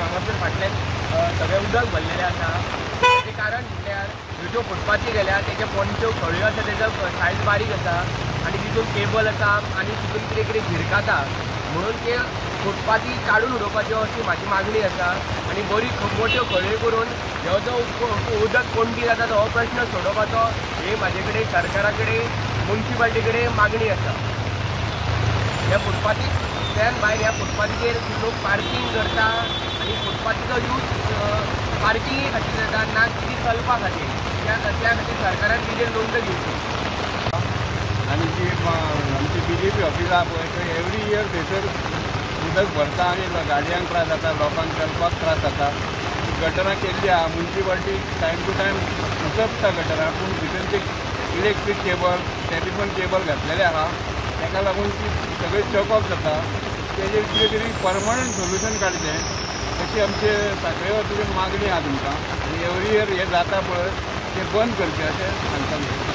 हांगासर फाटल्यान सगळें उदक भरलेलें आसा. तेचें कारण म्हटल्यार ह्यो ज्यो फुटपाथी गेल्या तेजे पोंदच्यो खळयो आसा तेजो सायज बारीक आसा आनी तितून केबल आसा आनी तितून कितें कितें भिरकाता, म्हणून ते फुटपाथी काडून उडोवपाच्यो अशी म्हाजी मागणी आसा. आनी बरी मोट्यो खळयो करून ह्यो जो उदक कोंडी जाता हो प्रश्न सोडोवपाचो हे म्हाजे कडेन सरकारा कडेन मुन्सिपाल्टी कडेन मागणी आसा. ह्या फुटपाथी त्यान भायर ह्या फुटपाथीचेर लोक पार्कींग करता आनी फुटपाथीचो यूज पार्किंगे खातीर जाता ना की चलपा खातीर. त्या खातीर सरकारान तेजेर नोंद घेवची. आनी जी आमची BJP office आहा पळय थंय एवरी इयर थंयसर उदक भरता आनी गाडयांक त्रास जाता, लोकांक चलपाक त्रास जाता. गटरां केल्ली आहा, मुन्सिपाल्टी टायम टू टायम उसपता गटरां, पूण भितर ते इलेक्ट्रीक केबल टेलिफोन केबल घातलेले आहा ताका लागून ती सगळी चॉकअप जाता. तेजेर कितें तरी परमनंट सोल्युशन काडचें अशी आमचे साखळे वतीन मागणी आहा तुमकां. आनी एवरी इयर हें जाता पळय तें बंद करचें अशें सांगता.